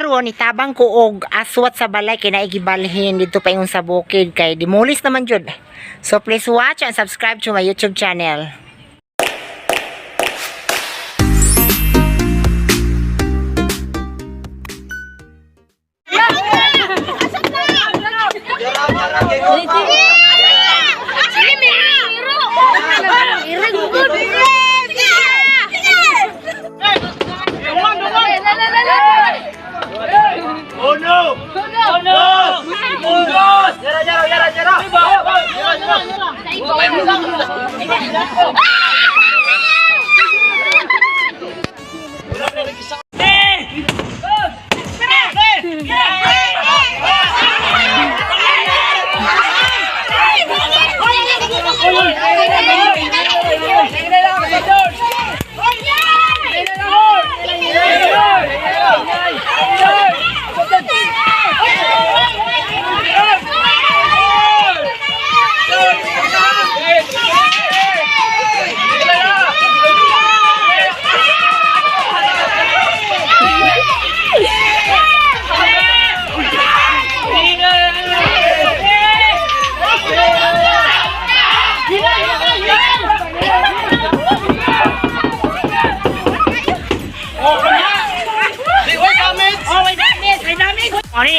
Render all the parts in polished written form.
Karon itabang ko og aswat sa balay kay naay gibalhin dito paingon sa bukid kay demolis naman jud. So please watch and subscribe to my YouTube channel. Uno! Dos! Dos! Yara, yara, yara, yara! Yara, yara!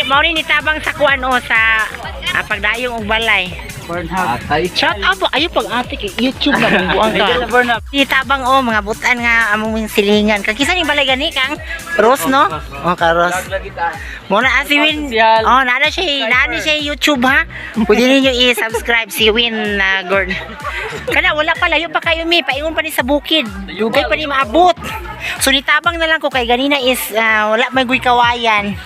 Mao ni nitabang sa kuan o sa pagdayong og balay. Atay. Shout out po ayo pag ate kay YouTube na kung buang ka. Nitabang o mga butan nga among mga silingan. Kakisa ni balay gani kang Rose, no? Oh, ka Rose. Mo na si Win. Oh, naa na siya YouTube ha. Pwede ninyo i-subscribe si Win na Gordon. Kana wala pa, layo pa kayo mi, paingon pa ni sa bukid. Dugay pa ni maabot. So nitabang na lang ko kay ganina is wala may guy kawayan.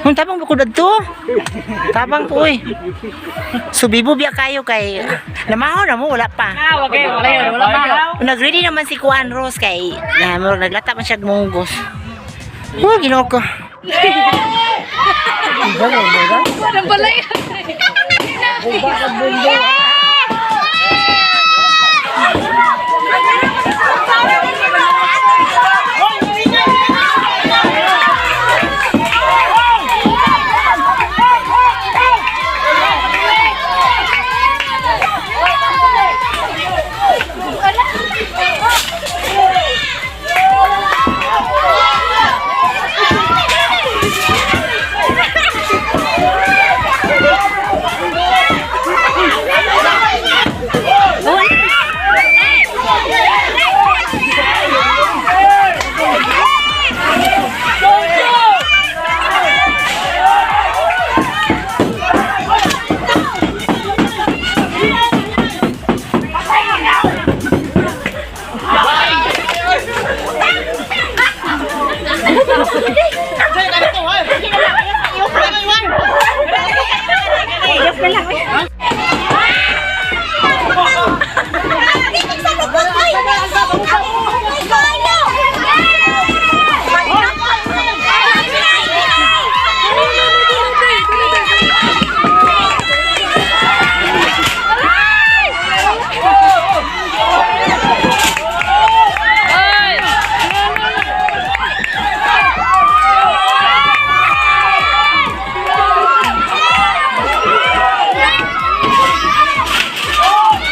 Tabang ba ko dadto? Tabang po oy. Subibo biya kayo kay namaho na mo, wala pa. Okay, wala yun. Wala pa. Nag-ready naman si Kuan Rose kay na murag naglata man siya og munggos. Oh, Ginoo ko.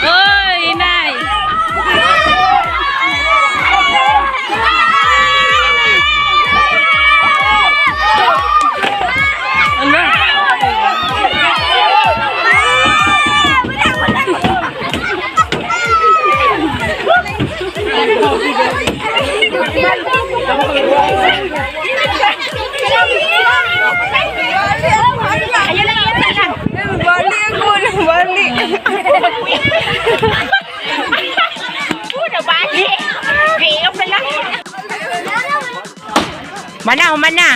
Oy, inay. Ayo lang yan lang. Bali ako, bali. Puna bali. Gayop na lang. Mana, humana.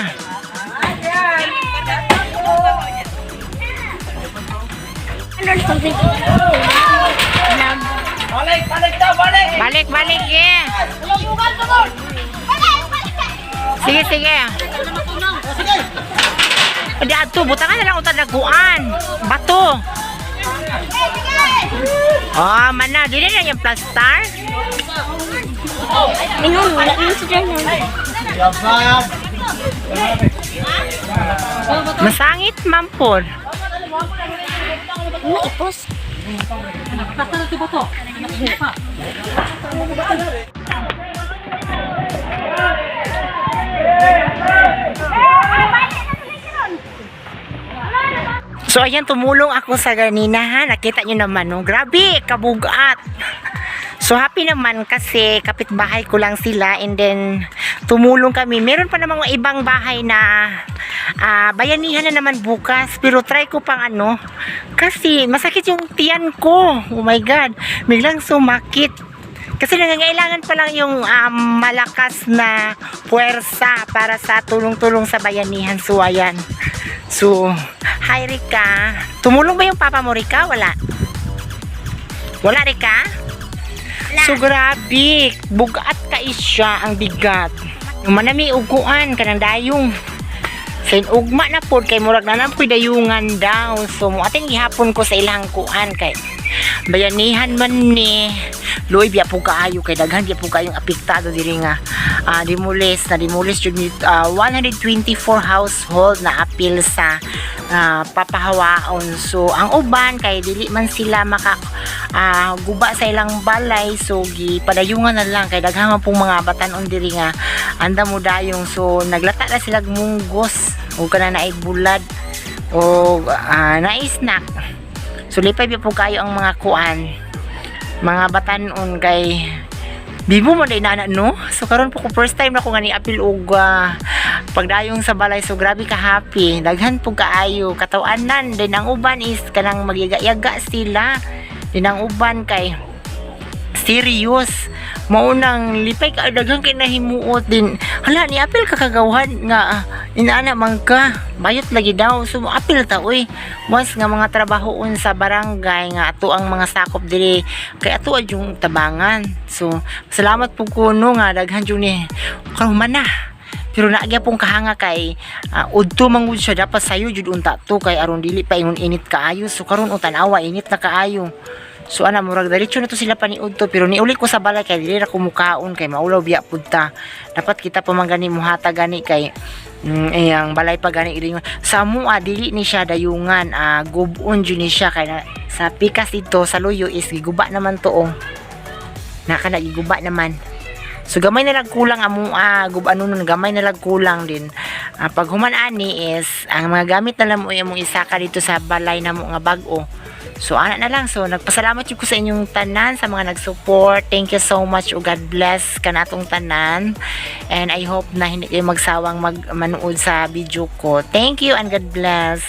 Balik, balik daw, balik! Balik, balik, yeah. Sige, sige. Di ato, butangan na lang utang daguan. Bato. Oh, mana, dili na yung plaster. Ingon, wala nang sila. Yabab! Masangit man po. Ipos. So ayan, tumulong ako sa ganina ha. Nakita nyo naman, no? Grabe, kabugat. So happy naman kasi kapitbahay ko lang sila and then tumulong kami. Meron pa namang ibang bahay na bayanihan na naman bukas, pero try ko pang ano kasi masakit yung tiyan ko. Oh my God, biglang sumakit. Kasi nangangailangan pa lang yung malakas na puwersa para sa tulong-tulong sa bayanihan. So ayan. So, hi Rika. Tumulong ba yung papa mo, Rika? Wala. Wala, Rika? So, grabe. Bugat ka siya ang bigat. Yung manami uguan kanang dayong. Sa ugma na pod kay murag na ko'y dayungan daw. So, mo ating gihapon ko sa ilang kuan kay bayanihan man ni Luoy biya po kaayo kay daghan biya po kaayong apektado diri nga demolis na demolis jud ni 124 household na apil sa papahawaon. So ang uban kay dili man sila maka guba sa ilang balay, so gipadayungan na lang kay daghan man pong mga batan-on diri nga anda mo dayong, so naglata na sila munggos o kana naay bulad o naay snack. So lipay biya po kayo ang mga kuan, mga batanon kay bibo mo day nana, no. So karon po ko first time na ko nga ni apil og pagdayong sa balay, so grabe ka happy, daghan po kaayo katawanan din. Ang uban is kanang magyaga-yaga sila din, ang uban kay serious. Maunang lipay ka, daghan kay nahimuot din. Hala, ni apil ka kagawan nga inaana man ka, bayot lagi daw. So apil ta oy, once nga mga trabahoon sa barangay nga ato ang mga sakop diri kay ato yung tabangan. So salamat po kuno nga daghan jud ni karon man na, pero naagya pong kahanga kay udto man gud siya, dapat sayo jud unta to kay aron dili pa ingon init kaayo. So karon o tan-awa, init na kaayo. So ana, murag diretso na to sila paniudto, pero niuli ko sa balay kay dili ra ko mukaon kay maulaw biya pud ta. Dapat kita pa man gani muhata gani kay ang balay pa gani ilingon. Sa mua dili ni siya dayungan, gubon jud ni siya kay na, sa pikas dito sa luyo is giguba naman to oh. Naka na giguba naman. So gamay na lang kulang among gub ano nun, gamay na lang kulang din. Pag human ani is ang mga gamit na lang mo imong isaka dito sa balay na mo nga bag-o. So ana na lang. So nagpasalamat jud ko sa inyong tanan sa mga nag-support. Thank you so much. O God bless kanatong tanan. And I hope na hindi kayo magsawang mag manood sa video ko. Thank you and God bless.